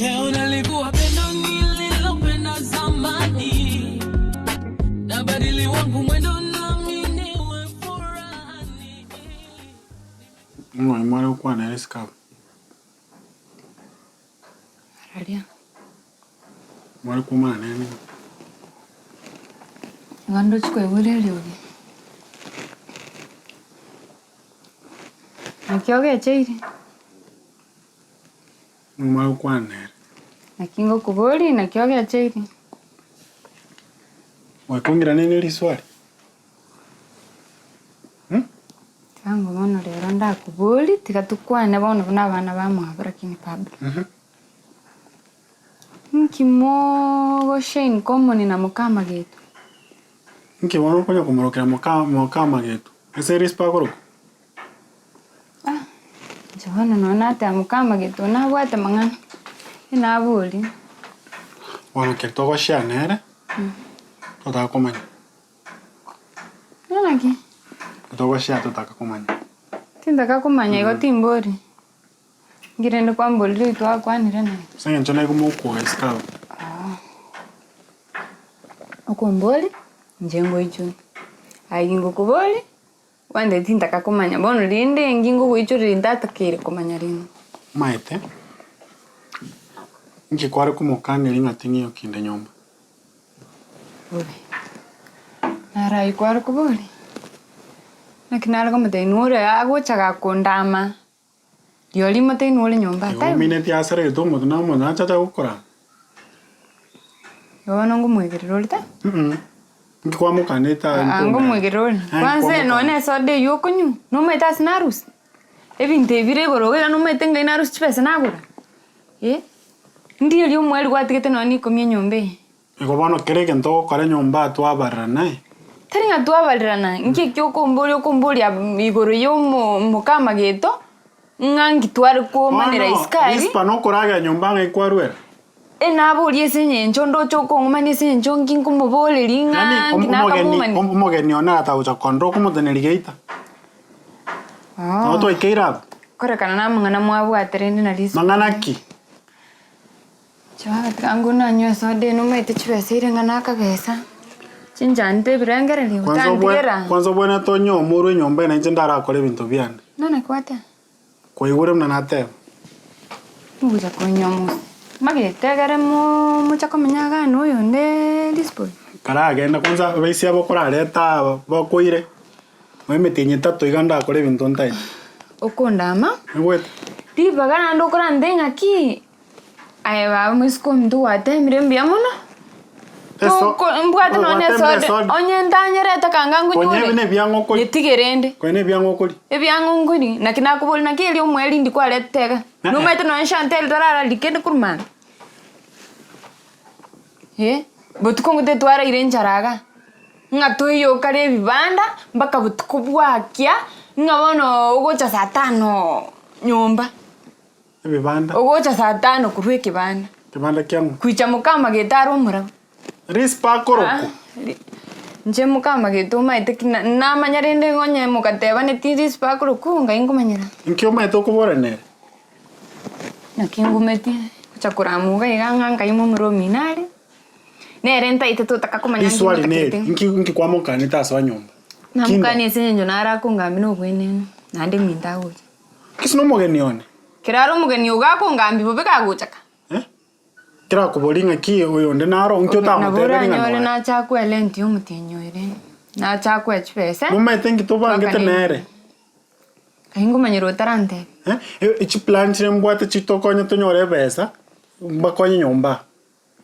Leo nalivua pendo nililopenda zamani, nabadili wangu mwendo nami niwe furahani. Ng'o mware gokwana ere isiko abwo? Araria. Mware komana nere ning'o? Igo ndochi koigwera eriogi. Naki ogecheire? Ng'o mware gokwana nere? Naki ngokoboria naki ogecheire? Gwakong'ira nere riswari? Tiga bono rero ndakoborie, tiga tokwane bono buna abana bamwabo lakini Pablo. Nki mogoshare common na mokamageto? Nki bono okonya komorokera moka mokamageto? Ase erispo akorokwa? Ah, inche bono nonya nateba mokamageto nabwate mang'ana, naborie. Bono keri togoshare nere, totaka komanya. Naki? Togoshare totaka komanya. Tintaka komanya igo timbori. Nki rende kwamborire oyo twakwanire naye? Ase eng'encho naye komokwoga isiko abwo. Okombori, inche ngoichore. Aye ngokobori, kwanza tintaka komanya bono rende inki ngogoichoreria ntatakeire komanya rende. Omanyete, inki kware komokaneria ng'a ting'iyo kinde nyomba? Bobe. Naro ayio kware koboria, naki nare komotebia nore agocha gakondama. Rirorio moteini ore nyomba Igo taibo. omineti asare gete omonto na omonto nachacha gokora. Igo bono ngomoegerera ore ta? Mm inki kwamokanete aye Aa nkomera? ngomoegerera ore. Eh, Kwanza kwamokana. nonya na esoda eywo okonywa, nomanyete ase narusia? Ebinto ebi bire igoro iga nomanyete ngai narusia chibesa nagora? Eh, ndiyo riria omweri gwatigete nonya na ikomi enyomba eye. Igo bono kera egento ogokora nyomba twabarerana. Tari ng'a twabarerana, inki ekio okomboria okomboria igoro ya omo omokamageto, ng'a nki tware komanera Bono isiko aria. Rispa nokoragera nyomba ng'ai kwarwera? Enaboria ase eng'encho ndoche okong'umania ase eng'encho nki nkomoboreria ng'a Yaani nki omogeni nakamomani. omogeni one atagocha kondora okomoteneria geita. Nabo twaikeire abwo. Korekana na amang'ana mwabwate rende na Rispa. Mang'ana ki? Chibaga tiga ngwo nanywe esoda eye nomaete chibesa ere ng'a nakabesa, chinchanete ebirengererio Kwanza obwe otantigera. kwanza obwenerete onyome orwe enyomba eye nainche ndarakore ebinto biane. None kwateba? Kwaigure buna nateba? Mogocha konyomosa, magete egere mo mocha komenya igaa na oyonde Lisbon. Karagende kwanza abaisia aba okorareta aba bakoire, nonya emetienyi etato iga ndakore ebinto ntaete. Okondama, Oigwete? ribaga naende okorantebia ng'aki. Aye baba moiseke ominto gwatemire mbuya mono, Eso- toko mbwate nonya Gwatemire esoda, esoda. onye ntanyerete kanga Konya nkonyore, ebi nebiang'o okori. nyetige rende. Konya nebiang'o okori. Ebiang'o nkori, naki nakoboria naki erio omwerindi kwarete iga, Eh-eh. nomanyete nonya Chantel tararari kende korwa mambia? Eh, botuko ngote twaraire enchara igaa, ng'a toiyokare ebibanda mpaka botuko bwakia, ng'a bono ogocha saa tano nyomba. Ebibanda. Ogocha saa tano korwa ekebanda. Ekebanda kia ng'o? Goicha mokamagete are omorabwo. Rispa akorokwa. Inche mokamagete omaete ki na namanya rende ng'a onye mogatebaneti rispa akorokwa ngai nkomanyera. Inki omaete okobora nere? Naki ngumeti, gocha koramuga iga ng'a nkai momura omino are, nere ntaete totaka komanya nki Riswali neri, motakerete. inki inki kwamokanete ase nyomba? Kinda. Namokania ase eng'encho naro akongambia nobwenenu, naende minto agocha. Gose nomogeni one. Kera are omogeni ogo akongambia bobe kagochaka. Eh? Kerakoborie ng'aki oyonde naro, inki Nabo otamoteberie ng'a oranyore noe? nache akoe rent ya omotienyi oyo rende, nache akoe chibesa. Nomanyete inki tobangete Twakane nere? Aye ngomanyera otarantebia. Eh? E- Chiplan chire mbwate chitokonye tonyore ebesa, mbakonye nyomba.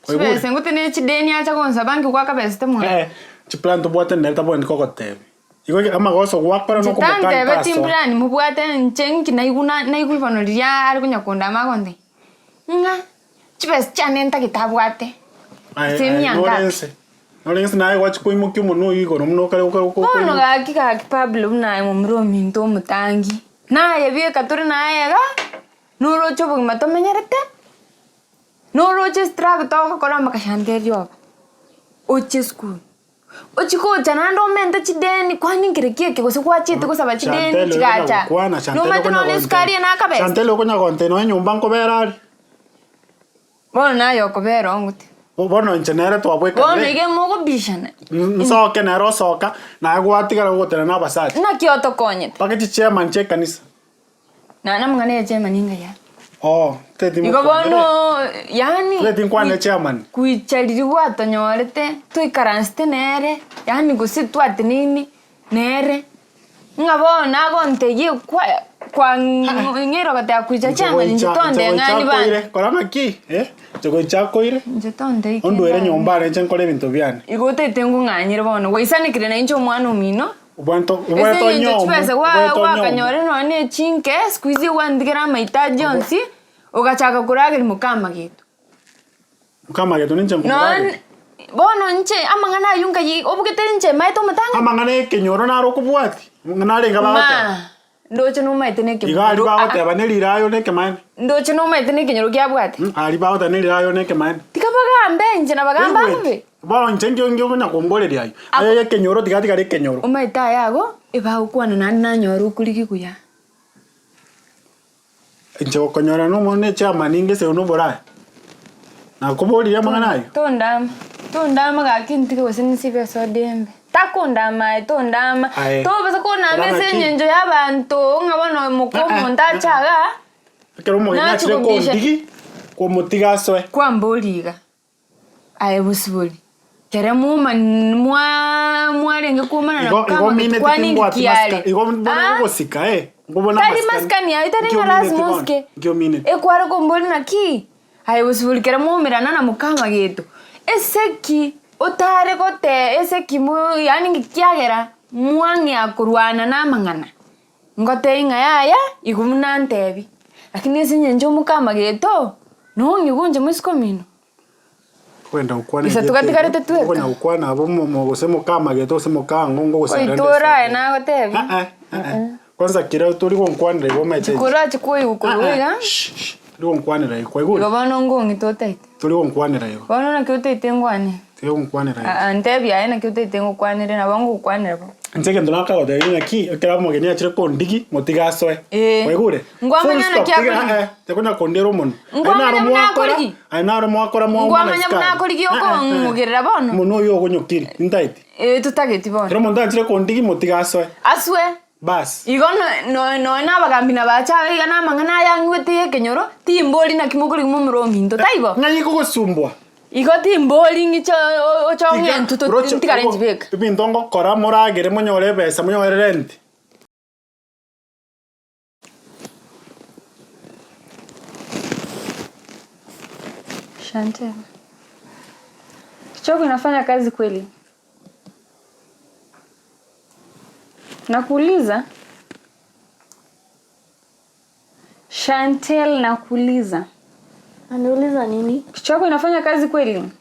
Kwaigure? Chibesa ngote ne chideni acha gonsaba nki gwakabesete mwane. Eh, chiplan tobwate nere tabwenereti kogotebia. Igo eke amagoso gwakora Inche nokomokani tantebe tasoa. chimplan mobwate inche nki naigwa na naigwa bono riria are konya kondama agontebia, ng'a chibesa chiane ntagete abwate, Aye ase aye emia nore ngapi. nse, nore nse naye gwachia koimokia omonwe oywo igoro buna okare okare Bono koimokia. gaki gaki Pablo buna aye momura ominto omotangi, naye bieka tore naye iga, noroche obogima tomenyerete. Noroche estruggle togokora mpaka shanta erioba, oche esukuru, ochie gocha naende omente chideni kwani nkere ki eke gose gwachiete gosaba chideni Chantel oyo chigacha, kogokwana, Chantel nomanyete okonya nonye gontebia esukari eye nakabesa. Chantel okonya gontebia nonya nyomba nkobera are. Bono naye okobera ongote. Bono inche nere Bono twabwekanire. iga mogobishana. Nsoke nere osoka, naye gwatigara gogotera na abasacha. Naki otokonyete? Mpaka chichairman chia ekanisa. Naende amang'ana ya chairman ngaya. Oo, teti Igo mokwanere. bono yaani Teti nkwane chairman. Goicha riria gwatonyorete, toikaransete nere, yaani gose twateneine nere, ng'a bono nagontebia kwa kwang'eire goteba goicha chairman inche tonde ng'ani bande. Kora ng'aki, eh, inche goicha akoire, Inche tonde ondwere nyomba are inche nkore ebinto biane. Igo otaete ngong'anyere bono, gwaisanekire nainche omwana omino. Obwenerete Ase obwenerete eng'encho onyomu, chibesa gwa obwenerete onyomu. gwakanyore nonya na echinke, siku hizi gwantigera amaitaji onsi, ogachaka korageria mokamageto. Mokamageto ninche nkomorageria. Nonya bono inche amang'ana aywo nkayi obugete inche maete omotang'ani. Amang'ana ya ekenyoro naro okobwati, narenge bagoteba. Ma, ndoche nomaete na Iga aria ekenyoro bagoteba ne rirayo na ekemaene. Ndoche nomaete na ekenyoro kiabwate. Aria bagoteba ne rirayo na ekemaene. Tiga bagambe inche nabagamba bobe. Bono inche nkio nkio okonya komboreria ayio. Aye ekenyoro tiga tigare ekenyoro. Omaete aya ago, ebagokwana naende nanyora okorigi buya. Inche gokonyora nomwana echairman inge ase noboraya. Nakoboririe amang'ana ayio? Tondama, tondama gaki ntige gose nisibe esoda embe. Takondama aye tondama. Aye. Tobasa kondama Korana ase ki? eng'encho ya abanto ng'a bono moka omonto ache igaa. Ekero omogeni Nachi achire kobisha. kondigi, komotiga asoe. Kwamboria iga, Aye bosibori, kere moma mwa mwarenge komana na Igo igo mokama omineti kwani timbwati inki masika are? igo bono Ah? ogosika eh, nkobona Tari amasikani. masikani aye tari Nki ng'a omineti lazima bono? osike. Nki omineti? Ekware komboria naki, aye bosibori kere mwaumerana na mokama geto, ese ki otare gote ese ki mo yaani nki kiagera mwang'ea korwana na amang'ana? Ngotebie ng'a yaya, igo buna ntebi, lakini ase eng'encho omokama geto, nong'igwe inche moisiko omino. Kogenda gokwana Gose erieta togatigarete erio, tweka. okonya gokwana abwo mo- mo- gose mokamagete gose mokango ngogosera Oito ore aye nagotebia. Kwanza kera tori gonkwanera igo omanyete inche. Korache koigwa korwa iga. Shh, shh, tori gonkwanera igo kwaigure? Igo bono ngong'ita otaete. Tori gonkwanera igo. Bono naki otaete ngwane? Tori gonkwanera igo. Aa ntebia aye naki otaete ngokwanere nabo ngokwanera bo. Inche egento nakagotebia ng'aki, ekero omogeni achire kondigi, motige asoe. Ee. Kwaigure? Ngwamanya Full stop. naki Tiga akorigi. eh, eh, tekonya kondera omonwe. Aye Ngwamanya naro buna mwakora, akorigi. aye naro mwakora mwaumana Ngwamanya esukari. buna akorigi Eh, eh, eh. okong'ugerera bono. Omonwe oyio ogonyokiri, ntaeti. Ee totageti bono. Ekero omonto anchire kondigi, motige asoe. Asoe. Baas. Igo no- no- nonya na abagambi nabache aba iga na amang'ana aya ang'wete ya ekenyoro, timbori naki mokorigi momura ominto, taibo? Ng'ai ekogosumbua? Igo timbori ng'iche oche Tiga, ong'entwe to roche, ntigare ogo- nchibeka. Ebinto ngokora moragere monyore ebesa monyore rent. Shante. Kichwa kinafanya kazi kweli? Nakuuliza. Chantel nakuuliza. Anauliza nini? Kichwa chako inafanya kazi kweli?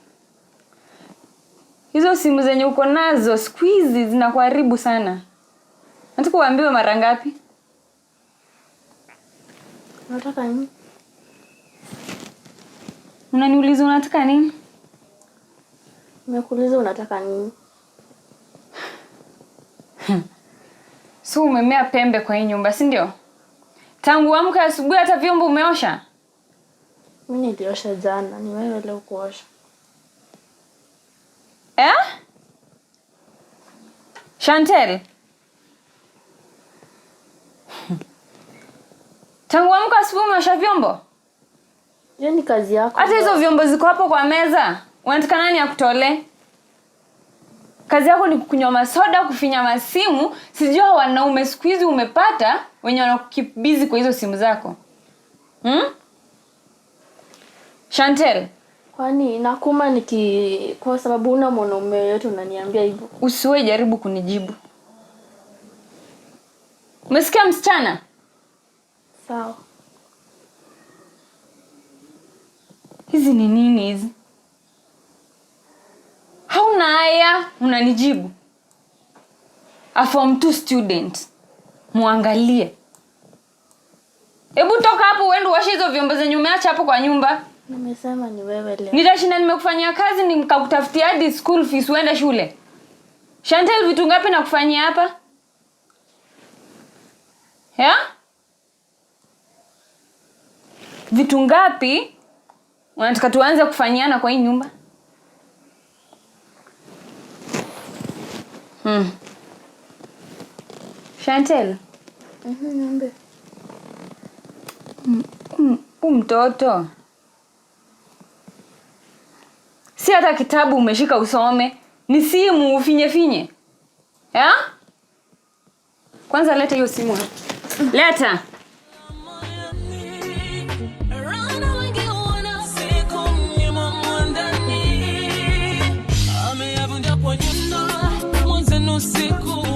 Hizo simu zenye uko nazo siku hizi zinakuharibu sana. Nataka uambiwe mara ngapi? Unataka nini? Unaniuliza unataka nini? Nimekuuliza unataka nini? So umemea pembe kwa hii nyumba, si ndio? Tangu uamke asubuhi hata vyombo umeosha? Mimi niliosha jana, ni wewe leo kuosha. Eh? Chantel. Tangu uamke asubuhi umeosha vyombo? Hiyo ni kazi yako. Hata hizo vyombo ziko hapo kwa meza. Unataka nani akutolee? Kazi yako ni kunywa masoda, kufinya masimu. Sijui hao wanaume siku hizi umepata wenye wanakukeep busy kwa hizo simu zako. Hmm? Chantel, Kwani nakuma niki kwa sababu una mwanaume yoyote unaniambia hivyo? usiwe jaribu kunijibu. Umesikia msichana? Sawa. Hizi ni nini hizi? Hauna haya, unanijibu. A form 2 student. Muangalie. Hebu toka hapo uende uoshe hizo vyombo zenye umeacha hapo kwa nyumba. Nimesema ni wewe leo. Nitashinda nimekufanyia kazi nikakutafutia hadi school fees uende shule. Chantel, vitu ngapi nakufanyia hapa? Ya? Vitu ngapi? Unataka tuanze kufanyiana kwa hii nyumba? Chantel. Niambie. Huu mtoto si hata kitabu umeshika usome, ni simu ufinye finye ya? Kwanza leta hiyo simu hapa. Leta. Rana wengi wanasiku mnyima mwandani ameyavunja kwa nyundo mwenzenu siku.